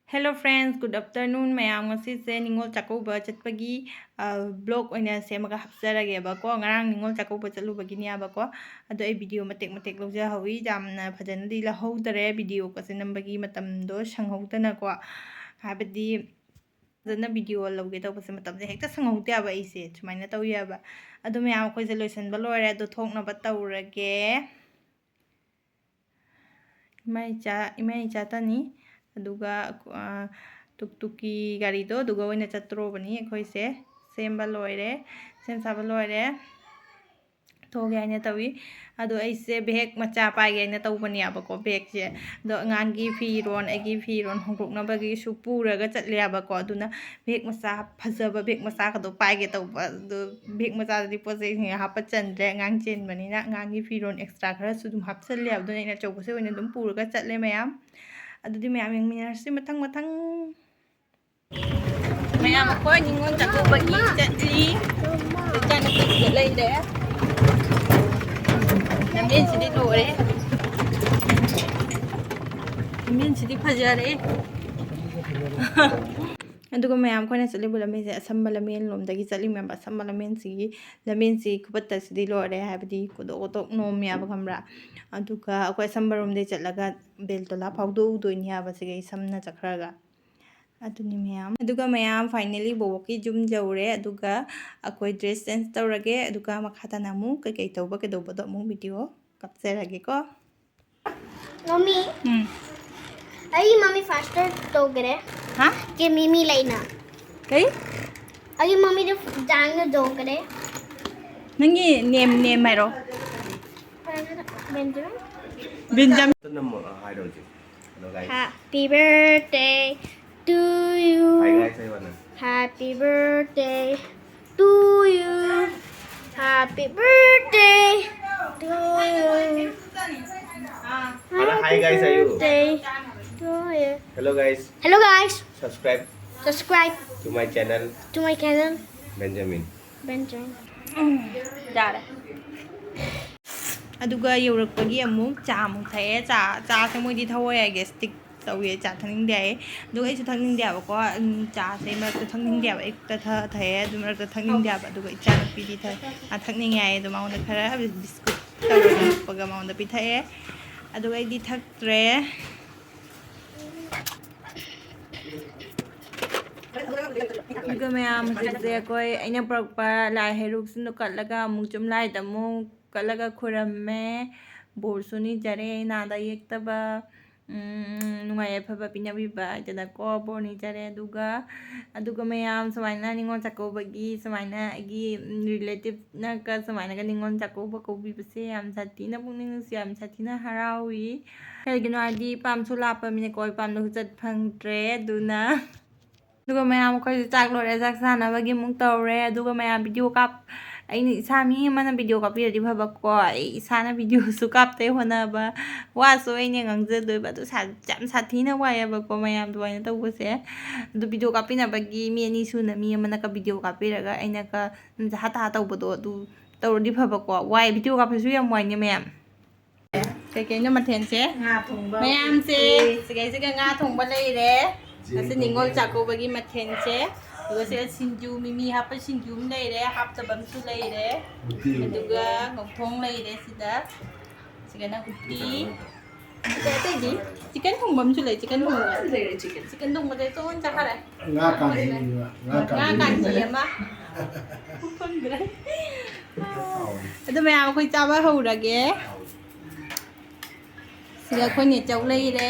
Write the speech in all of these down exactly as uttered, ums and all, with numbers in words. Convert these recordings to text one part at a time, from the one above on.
Hello friends, good afternoon ꯃꯌꯥꯝ꯫ ꯉꯁꯤꯁꯦ ꯅꯤꯉꯣꯜ ꯆꯥꯛꯀꯧꯕ ꯆꯠꯄꯒꯤ, ꯑ, vlog ꯑꯣꯏꯅ ꯁꯦꯝꯃꯒ ꯍꯥꯞꯆꯔꯒꯦꯕꯀꯣ꯫ ꯉꯔꯥꯡ ꯅꯤꯉꯣꯜ ꯆꯥꯛꯀꯧꯕ ꯆꯠꯂꯨꯕꯒꯤꯅꯦꯕꯀꯣ꯫ ꯑꯗꯣ ꯑꯩ video ꯃꯇꯦꯛ ꯃꯇꯦꯛ ꯂꯧꯖꯍꯧꯋꯤ꯫ ꯌꯥꯝꯅ ꯐꯖꯅꯗꯤ ꯂꯧꯍꯧꯗꯔꯦ꯫ Videoꯒꯁꯦ ꯅꯝꯕꯒꯤ ꯃꯇꯝꯗꯣ ꯁꯪꯍꯧꯗꯅꯀꯣ꯫ ꯍꯥꯏꯕꯗꯤ ꯐꯖꯅ video ꯂꯧꯒꯦ ꯇꯧꯕꯁꯦ ꯃꯇꯝꯁꯦ ꯍꯦꯛꯇ ꯁꯪꯍꯧꯗꯦꯕ ꯑꯩꯁꯦ꯫ ꯁꯨꯃꯥꯏꯅ ꯇꯧꯋꯦꯕ꯫ ꯑꯗꯣ ꯃꯌꯥꯝ ꯑꯩꯈꯣꯏꯁꯦ ꯂꯣꯏꯁꯤꯟꯕ ꯂꯣꯏꯔꯦ꯫ ꯑꯗꯣ ꯊꯣꯛꯅꯕ ꯇꯧꯔꯒꯦ꯫ ꯏꯃꯥ ꯏꯆꯥ, ꯏꯃꯥ ꯏꯆꯥꯇꯅꯤ꯫ ꯑꯗꯨꯒ, ꯑ, ꯇꯨꯛ ꯇꯨꯛꯀꯤ ꯒꯥꯔꯤꯗꯣ ꯑꯗꯨꯒ ꯑꯣꯏꯅ ꯆꯠꯇ꯭ꯔꯣꯕꯅꯤ ꯑꯩꯈꯣꯏꯁꯦ꯫ ꯁꯦꯝꯕ ꯂꯣꯏꯔꯦ, ꯁꯦꯝ ꯁꯥꯕ ꯂꯣꯏꯔꯦ꯫ ꯊꯣꯛꯑꯒꯦ ꯍꯥꯏꯅ ꯇꯧꯏ꯫ ꯑꯗꯣ ꯑꯩꯁꯦ bag ꯃꯆꯥ ꯄꯥꯏꯒꯦ ꯍꯥꯏꯅ ꯇꯧꯕꯅꯦꯕꯀꯣ, bagꯁꯦ꯫ ꯑꯗꯣ ꯑꯉꯥꯡꯒꯤ ꯐꯤꯔꯣꯟ, ꯑꯩꯒꯤ ꯐꯤꯔꯣꯟ ꯍꯣꯡꯗꯣꯛꯅꯕꯒꯤꯁꯨ ꯄꯨꯔꯒ ꯆꯠꯂꯦꯕꯀꯣ꯫ ꯑꯗꯨꯅ bag ꯃꯆꯥ, ꯐꯖꯕ bag ꯃꯆꯥꯒꯗꯣ ꯄꯥꯏꯒꯦ ꯇꯧꯕ꯫ ꯑꯗꯣ bag ꯃꯆꯥꯗꯗꯤ ꯄꯣꯠ ꯆꯩꯁꯤꯡ ꯍꯥꯞꯄ ꯆꯟꯗ꯭ꯔꯦ, ꯑꯉꯥꯡ ꯆꯦꯟꯕꯅꯤꯅ꯫ ꯑꯉꯥꯡꯒꯤ ꯐꯤꯔꯣꯟ extra ꯈꯔꯁꯨ ꯑꯗꯨꯝ ꯍꯥꯞꯆꯜꯂꯦ꯫ ꯑꯗꯨꯅ ꯑꯩꯅ ꯑꯆꯧꯕꯁꯦ ꯑꯣꯏꯅ ꯑꯗꯨꯝ ꯄꯨꯔꯒ ꯆꯠꯂꯦ ꯃꯌꯥꯝ꯫ ꯑꯗꯨꯗꯤ ꯃꯌꯥꯝ ꯌꯦꯡꯃꯤꯟꯅꯔꯁꯤ ꯃꯊꯪ ꯃꯊꯪ꯫ ꯃꯌꯥꯝ ꯑꯩꯈꯣꯏ ꯅꯤꯉꯣꯜ ꯆꯥꯛꯀꯧꯕꯒꯤ ꯆꯠꯂꯤ꯫ ꯏꯆꯥꯅꯨꯄꯤꯁꯤꯗ ꯂꯩꯔꯦ꯫ ꯂꯝꯕꯦꯟꯁꯤꯗꯤ ꯂꯣꯏꯔꯦ꯫ ꯂꯝꯕꯦꯟꯁꯤꯗꯤ ꯐꯖꯔꯦ꯫ ꯑꯗꯨꯒ ꯃꯌꯥꯝ ꯑꯩꯈꯣꯏꯅ ꯆꯠꯂꯤꯕ ꯂꯝꯕꯤꯁꯦ ꯑꯁꯝꯕ ꯂꯝꯕꯦꯟ ꯂꯣꯝꯗꯒꯤ ꯆꯠꯂꯤ ꯃꯌꯥꯝ꯫ ꯑꯁꯝꯕ ꯂꯝꯕꯦꯟꯁꯤꯒꯤ, ꯂꯝꯕꯦꯟꯁꯤ ꯈꯨꯐꯠꯇꯁꯤꯗꯤ ꯂꯣꯏꯔꯦ꯫ ꯍꯥꯏꯕꯗꯤ ꯀꯣꯗꯣꯛ ꯀꯣꯗꯣꯛ ꯅꯣꯝꯃꯦꯕ, ꯈꯪꯕ꯭ꯔꯥ? ꯑꯗꯨꯒ ꯑꯩꯈꯣꯏ ꯑꯁꯝꯕ ꯔꯣꯝꯗꯒꯤ ꯆꯠꯂꯒ ꯕꯦꯜꯇꯣꯂꯥ ꯐꯥꯎꯗꯣꯛꯎꯗꯣꯏꯅꯦ ꯍꯥꯏꯕ, ꯁꯤꯒ ꯑꯩ ꯁꯝꯅ ꯆꯠꯈ꯭ꯔꯒ꯫ ꯑꯗꯨꯅꯤ ꯃꯌꯥꯝ꯫ ꯑꯗꯨꯒ ꯃꯌꯥꯝ, finally ꯕꯣꯕꯣꯛꯀꯤ ꯌꯨꯝ ꯌꯧꯔꯦ꯫ ꯑꯗꯨꯒ ꯑꯩꯈꯣꯏ dress change ꯇꯧꯔꯒꯦ꯫ ꯑꯗꯨꯒ ꯃꯈꯥ ꯇꯥꯅ ꯑꯃꯨꯛ ꯀꯩꯀꯩ ꯇꯧꯕ ꯀꯩꯗꯧꯕꯗꯣ ꯑꯃꯨꯛ video ꯀꯥꯞꯆꯔꯒꯦꯀꯣ꯫ ꯃꯝꯃꯤ, ꯎꯝ꯫ ꯑꯩ ꯃꯝꯃꯤ faster ꯇꯧꯈ꯭ꯔꯦ꯫ ꯍꯥ? ꯀꯦ ꯃꯤꯃꯤ ꯂꯩꯅ꯫ ꯀꯩ? ꯑꯩ ꯃꯝꯃꯤꯗ ꯗꯥꯡꯅ ꯇꯧꯈ꯭ꯔꯦ꯫ ꯅꯪꯒꯤ name, name ꯍꯥꯏꯔꯣ꯫ ꯕꯦꯟꯖꯥꯃꯤꯟ꯫ ꯕꯦꯟꯖꯥꯃꯤꯟ꯫ ꯅꯝꯃꯣ, ꯑ, ꯍꯥꯏꯔꯣ ꯍꯧꯖꯤꯛ꯫ Hello guys. Happy birthday to you. Hi guys, ꯍꯥꯏꯌꯣ ꯅꯪ꯫ Happy birthday to you. Happy birthday to you. Hello, hi guys, are you? Birthday to you. Hello guys, Hello guys, subscribe subscribe to my channel to my channel. Benjamin. Benjamin. ꯌꯥꯔꯦ꯫ ꯑꯗꯨꯒ ꯌꯧꯔꯛꯄꯒꯤ ꯑꯃꯨꯛ ꯆꯥ ꯑꯃꯨꯛ ꯊꯛꯑꯦ꯫ ꯆꯥ, ꯆꯥꯁꯦ ꯃꯣꯏꯗꯤ ꯊꯛꯑꯣꯏ ꯍꯥꯏ, gastric ꯇꯧꯋꯦ, ꯆꯥ ꯊꯛꯅꯤꯡꯗꯦ ꯍꯥꯏꯌꯦ꯫ ꯑꯗꯨꯒ ꯑꯩꯁꯨ ꯊꯛꯅꯤꯡꯗꯦ ꯍꯥꯏꯕꯀꯣ, ꯎꯝ, ꯆꯥꯁꯦ ꯃꯔꯛꯇ ꯊꯛꯅꯤꯡꯗꯦ ꯍꯥꯏꯕ, ꯑꯌꯨꯛꯇ ꯊꯛ-, ꯊꯛꯑꯦ, ꯑꯗꯨ ꯃꯔꯛꯇ ꯊꯛꯅꯤꯡꯗꯦ ꯍꯥꯏꯕ꯫ ꯑꯗꯨꯒ ꯏꯆꯥꯅꯨꯄꯤꯗꯤ ꯊꯛ-, ꯃꯥ ꯊꯛꯅꯤꯡꯉꯦ ꯍꯥꯏꯌꯦ, ꯑꯗꯣ ꯃꯉꯣꯟꯗ ꯈꯔ ꯕꯤꯁꯀꯨꯠ ꯇꯧꯔꯒ ꯍꯥꯞꯄꯒ ꯃꯉꯣꯟꯗ ꯄꯤꯊꯛꯑꯦ꯫ ꯑꯗꯨꯒ ꯑꯩꯗꯤ ꯊꯛꯇ꯭ꯔꯦ꯫ ꯑꯗꯨꯒ ꯃꯌꯥꯝ, ꯍꯧꯖꯤꯛꯁꯦ ꯑꯩꯈꯣꯏ, ꯑꯩꯅ ꯄꯨꯔꯛꯄ ꯂꯥꯏ ꯍꯩꯔꯨꯛꯁꯤꯡꯗꯣ ꯀꯠꯂꯒ ꯑꯃꯨꯛ ꯆꯨꯝꯂꯥꯏꯗ ꯑꯃꯨꯛ ꯀꯠꯂꯒ ꯈꯨꯔꯝꯃꯦ꯫ ꯕꯣꯔꯁꯨ ꯅꯤꯖꯔꯦ, ꯅꯥꯗ ꯌꯦꯛꯇꯕ, ꯎꯝ, ꯅꯨꯡꯉꯥꯏ ꯌꯥꯏꯐꯕ ꯄꯤꯅꯕꯤꯕ ꯍꯥꯏꯗꯅꯀꯣ, ꯕꯣꯔ ꯅꯤꯖꯔꯦ꯫ ꯑꯗꯨꯒ, ꯑꯗꯨꯒ ꯃꯌꯥꯝ ꯁꯨꯃꯥꯏꯅ ꯅꯤꯉꯣꯜ ꯆꯥꯛꯀꯧꯕꯒꯤ ꯁꯨꯃꯥꯏꯅ ꯑꯩꯒꯤ, ꯎꯝ, ꯔꯤꯂꯦꯇꯤꯞꯅꯒ ꯁꯨꯃꯥꯏꯅꯒ ꯅꯤꯉꯣꯜ ꯆꯥꯛꯀꯧꯕ ꯀꯧꯕꯤꯕꯁꯦ ꯌꯥꯝ ꯁꯥꯊꯤꯅ ꯄꯨꯛꯅꯤꯡ ꯅꯨꯡꯁꯤ, ꯌꯥꯝ ꯁꯥꯊꯤꯅ ꯍꯔꯥꯎꯏ꯫ ꯀꯩꯒꯤꯅꯣ ꯍꯥꯏꯗꯤ ꯏꯄꯥꯝꯁꯨ ꯂꯥꯞꯄꯃꯤꯅꯀꯣ, ꯏꯄꯥꯝꯗꯁꯨ ꯆꯠ ꯐꯪꯗ꯭ꯔꯦ꯫ ꯑꯗꯨꯅ ꯑꯗꯨꯒ ꯃꯌꯥꯝ ꯑꯩꯈꯣꯏꯁꯨ ꯆꯥꯛ ꯂꯣꯏꯔꯦ, ꯆꯥꯛ ꯆꯥꯅꯕꯒꯤ ꯑꯃꯨꯛ ꯇꯧꯔꯦ꯫ ꯑꯗꯨꯒ ꯃꯌꯥꯝ ꯚꯤꯗꯤꯑꯣ ꯀꯥꯞ-, ꯑꯩꯅ ꯏꯁꯥ ꯃꯤ ꯑꯃꯅ ꯚꯤꯗꯤꯑꯣ ꯀꯥꯞꯄꯤꯔꯗꯤ ꯐꯕꯀꯣ, ꯑꯩ ꯏꯁꯥꯅ ꯚꯤꯗꯤꯑꯣꯁꯨ ꯀꯥꯞꯇꯦ ꯍꯣꯠꯅꯕ, ꯋꯥꯁꯨ ꯑꯩꯅ ꯉꯥꯡꯖꯗꯣꯏꯕ꯫ ꯑꯗꯨ ꯁꯥ-, ꯌꯥꯝ ꯁꯥꯊꯤꯅ ꯋꯥꯏꯑꯦꯕꯀꯣ ꯃꯌꯥꯝ ꯑꯗꯨꯃꯥꯏꯅ ꯇꯧꯕꯁꯦ꯫ ꯑꯗꯨ ꯚꯤꯗꯤꯑꯣ ꯀꯥꯞꯄꯤꯅꯕꯒꯤ ꯃꯤ ꯑꯅꯤ ꯁꯨꯅ ꯃꯤ ꯑꯃꯅꯀ ꯚꯤꯗꯤꯑꯣ ꯀꯥꯞꯄꯤꯔꯒ ꯑꯩꯅꯀ ꯍꯥ ꯇꯥ ꯇꯧꯕꯗꯣ ꯑꯗꯨ ꯇꯧꯔꯗꯤ ꯐꯕꯀꯣ꯫ ꯋꯥꯏ, ꯚꯤꯗꯤꯑꯣ ꯀꯥꯞꯄꯁꯨ ꯌꯥꯝ ꯋꯥꯏꯅꯦ ꯃꯌꯥꯝ꯫ ꯀꯩꯀꯩꯅꯣ ꯃꯊꯦꯜꯁꯦ? ꯉꯥ ꯊꯣꯡꯕ꯫ ꯃꯌꯥꯝꯁꯦ, ꯁꯤꯒꯩꯁꯤꯒ ꯉꯥ ꯊꯣꯡꯕ ꯂꯩꯔꯦ꯫ ꯉꯁꯤ ꯅꯤꯉꯣꯜ ꯆꯥꯛꯀꯧꯕꯒꯤ ꯃꯊꯦꯜꯁꯦ꯫ ꯑꯗꯨꯒ ꯁꯤꯗ ꯁꯤꯡꯖꯨ, ꯃꯤꯃꯤ ꯍꯥꯞꯄ ꯁꯤꯡꯖꯨ ꯑꯃ ꯂꯩꯔꯦ, ꯍꯥꯞꯇꯕ ꯑꯃꯁꯨ ꯂꯩꯔꯦ꯫ ꯎꯇꯤ꯫ ꯑꯗꯨꯒ ꯉꯧꯊꯣꯡ ꯂꯩꯔꯦ ꯁꯤꯗ꯫ ꯁꯤꯒꯅ ꯎꯇꯤ꯫ ꯑꯗꯨꯒ ꯑꯇꯩꯗꯤ chicken ꯊꯣꯡꯕ ꯑꯃꯁꯨ ꯂꯩ, chicken ꯊꯣꯡꯕ꯫ ꯂꯩꯔꯦ, chicken꯫ Chicken ꯊꯣꯡꯕꯁꯦ ꯆꯣꯟ ꯆꯥꯈꯔꯦ꯫ ꯉꯥ ꯀꯥꯡꯖꯤ ꯑꯃ, ꯉꯥ ꯉꯥ ꯀꯥꯡꯖꯤ꯫ ꯀꯥꯡꯖꯤ ꯑꯃ꯫ ꯈꯪꯗ꯭ꯔꯦ꯫ ꯍꯥꯎꯋꯦ꯫ ꯑꯗꯨ ꯃꯌꯥꯝ ꯑꯩꯈꯣꯏ ꯆꯥꯕ ꯍꯧꯔꯒꯦ꯫ ꯁꯤꯗ ꯑꯩꯈꯣꯏ ꯅꯦꯆꯧ ꯂꯩꯔꯦ꯫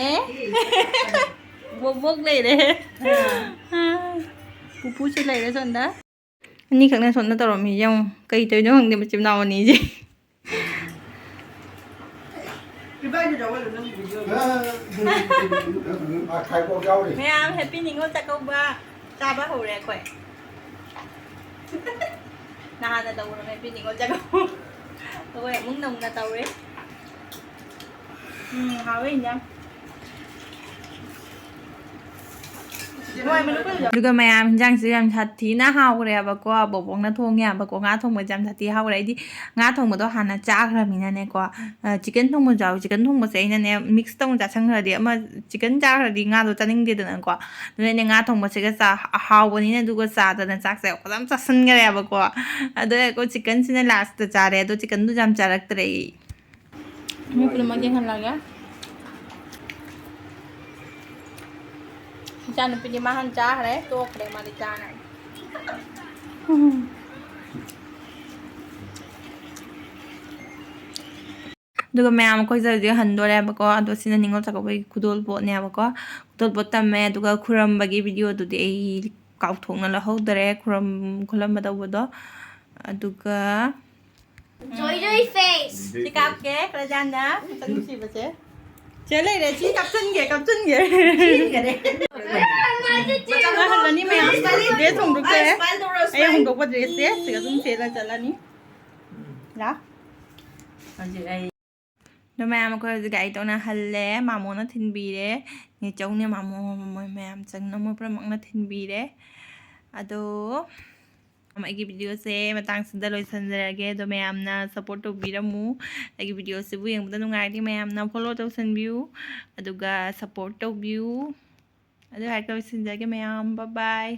ꯕꯣꯛ ꯕꯣꯛ ꯂꯩꯔꯦ꯫ ꯄꯨꯄꯨꯁꯨ ꯂꯩꯔꯦ ꯁꯣꯝꯗ꯫ ꯑꯅꯤꯈꯛꯅ ꯁꯣꯝꯗ ꯇꯧꯔꯝꯃꯤ ꯌꯦꯡꯉꯨ꯫ ꯀꯩ ꯇꯧꯔꯤꯅꯣ ꯈꯪꯗꯦ ꯃꯆꯤꯟ ꯃꯅꯥꯎ ꯑꯅꯤꯁꯦ꯫ ꯃꯌꯥꯝ happy ꯅꯤꯉꯣꯜ ꯆꯥꯛꯀꯧꯕ ꯆꯥꯕ ꯍꯧꯔꯦ ꯑꯩꯈꯣꯏ꯫ ꯅꯍꯥꯟꯅ ꯇꯧꯔꯝꯃꯦ happy ꯅꯤꯉꯣꯜ ꯆꯥꯛꯀꯧꯕ꯫ ꯑꯩꯈꯣꯏ ꯑꯃꯨꯛ ꯅꯧꯅ ꯇꯧꯔꯦ꯫ ꯎꯝ, ꯍꯥꯎꯋꯦ ꯏꯟꯖꯥꯡ꯫ ꯑꯗꯨꯒ ꯃꯌꯥꯝ, ꯍꯤꯟꯖꯥꯡꯁꯦ ꯌꯥꯝ ꯁꯥꯊꯤꯅ ꯍꯥꯎꯈ꯭ꯔꯦꯕꯀꯣ꯫ ꯕꯣꯕꯣꯛꯅ ꯊꯣꯡꯉꯦꯕꯀꯣ꯫ ꯉꯥ ꯊꯣꯡꯕꯁꯦ ꯌꯥꯝ ꯁꯥꯊꯤ ꯍꯥꯎꯈ꯭ꯔꯦ꯫ ꯑꯩꯗꯤ ꯉꯥ ꯊꯣꯡꯕꯗꯣ ꯍꯥꯟꯅ ꯆꯥꯈ꯭ꯔꯃꯤꯅꯅꯦꯀꯣ꯫ ꯑ, ꯆꯤꯛꯀꯟ ꯊꯣꯡꯕꯁꯨ ꯌꯥꯎꯋꯦ꯫ ꯆꯤꯛꯀꯟ ꯊꯣꯡꯕꯁꯦ ꯑꯩꯅꯅꯦ ꯃꯤꯛꯁ ꯇꯧꯅ ꯆꯥꯁꯤꯟꯈ꯭ꯔꯗꯤ, ꯑꯃ ꯆꯤꯛꯀꯟ ꯆꯥꯈ꯭ꯔꯗꯤ ꯉꯥꯗꯣ ꯆꯥꯅꯤꯡꯗꯦꯗꯅꯀꯣ꯫ ꯑꯗꯨꯅ ꯑꯩꯅ ꯉꯥ ꯊꯣꯡꯕꯁꯤꯒ ꯆꯥ, ꯍꯥꯎꯕꯅꯤꯅ ꯑꯗꯨꯒ ꯆꯥꯗꯅ ꯆꯥꯛꯁꯦ ꯐꯖꯅ ꯆꯥꯁꯤꯟꯈ꯭ꯔꯦꯕꯀꯣ꯫ ꯑꯗꯣ ꯑꯩꯈꯣꯏ ꯆꯤꯛꯀꯟꯁꯤꯅ ꯂꯥꯁꯇ ꯆꯥꯔꯦ꯫ ꯑꯗꯣ ꯆꯤꯛꯀꯟꯗꯨ ꯌꯥꯝ ꯆꯥꯔꯛꯇ꯭ꯔꯦ ꯑꯩ꯫ ꯃꯤ ꯄꯨꯝꯅꯃꯛ ꯌꯦꯡꯍꯜꯂꯒꯦ꯫ ꯏꯆꯥꯅꯨꯄꯤꯗꯤ ꯃꯥ ꯍꯥꯟꯅ ꯆꯥꯈ꯭ꯔꯦ, ꯇꯣꯛꯈ꯭ꯔꯦ, ꯃꯥꯗꯤ ꯆꯥꯔꯅꯤ꯫ ꯑꯗꯨꯒ ꯃꯌꯥꯝ, ꯑꯩꯈꯣꯏꯁꯦ ꯍꯧꯖꯤꯛ ꯍꯟꯗꯣꯔꯦꯕꯀꯣ꯫ ꯑꯗꯣ ꯁꯤꯅ ꯅꯤꯉꯣꯜ ꯆꯥꯛꯀꯧꯕꯒꯤ ꯈꯨꯗꯣꯜ ꯄꯣꯠꯅꯦꯕꯀꯣ꯫ ꯈꯨꯗꯣꯜ ꯄꯣꯠ ꯇꯝꯃꯦ꯫ ꯑꯗꯨꯒ ꯈꯨꯔꯝꯕꯒꯤ ꯚꯤꯗꯤꯑꯣꯗꯨꯗꯤ ꯑꯩ ꯀꯥꯎꯊꯣꯛꯅ ꯂꯧꯍꯧꯗꯔꯦ, ꯈꯨꯔꯝ-, ꯈꯨꯔꯝꯕ ꯇꯧꯕꯗꯣ꯫ ꯑꯗꯨꯒ Joy Joy face. ꯁꯤ ꯀꯥꯞꯀꯦ, ꯄ꯭ꯔꯖꯥꯅ ꯃꯁꯛ ꯅꯨꯡꯁꯤꯕꯁꯦ꯫ ꯁꯦ ꯂꯩꯔꯦ, ꯁꯤ ꯀꯥꯞꯆꯟꯒꯦ, ꯀꯥꯞꯆꯟꯒꯦ꯫ ꯆꯠꯂꯍꯜꯂꯅꯤ ꯃꯌꯥꯝ꯫ ꯗ꯭ꯔꯦꯁ ꯍꯣꯡꯗꯣꯛꯇꯣꯔꯦ꯫ ꯑꯩ ꯍꯣꯡꯗꯣꯛꯄ ꯗ꯭ꯔꯦꯁꯁꯦ ꯁꯤꯒ ꯑꯗꯨꯝ ꯁꯦꯠꯂ ꯆꯠꯂꯅꯤ꯫ ꯂꯥ꯫ ꯍꯧꯖꯤꯛ ꯑꯩ ꯑꯗꯣ ꯃꯌꯥꯝ, ꯑꯩꯈꯣꯏ ꯍꯧꯖꯤꯛ ꯒꯥꯔꯤ ꯇꯧꯅ ꯍꯜꯂꯦ꯫ ꯃꯥꯃꯣꯅ ꯊꯤꯟꯕꯤꯔꯦ꯫ ꯅꯦꯆꯧꯅꯦ, ꯃꯥꯃꯣ, ꯃꯣꯏ ꯃꯌꯥꯝ ꯆꯪꯅ ꯃꯣꯏ ꯄꯨꯝꯅꯃꯛꯅ ꯊꯤꯟꯕꯤꯔꯦ꯫ ꯑꯗꯣ ꯑꯩꯒꯤ ꯚꯤꯗꯤꯑꯣꯁꯦ ꯃꯇꯥꯡꯁꯤꯗ ꯂꯣꯏꯁꯤꯟꯖꯔꯒꯦ꯫ ꯑꯗꯣ ꯃꯌꯥꯝꯅ ꯁꯞꯄꯣꯔꯠ ꯇꯧꯕꯤꯔꯝꯃꯨ꯫ ꯑꯩꯒꯤ ꯚꯤꯗꯤꯑꯣꯁꯤꯕꯨ ꯌꯦꯡꯕꯗ ꯅꯨꯡꯉꯥꯏꯔꯗꯤ ꯃꯌꯥꯝꯅ ꯐꯣꯂꯣ ꯇꯧꯁꯟꯕꯤꯌꯨ, ꯑꯗꯨꯒ ꯁꯞꯄꯣꯔꯠ ꯇꯧꯕꯤꯌꯨ꯫ ꯑꯗꯨ ꯍꯥꯏꯔꯒ ꯂꯣꯏꯁꯤꯟꯖꯔꯒꯦ ꯃꯌꯥꯝ꯫ ꯕꯥꯏ ꯕꯥꯏ꯫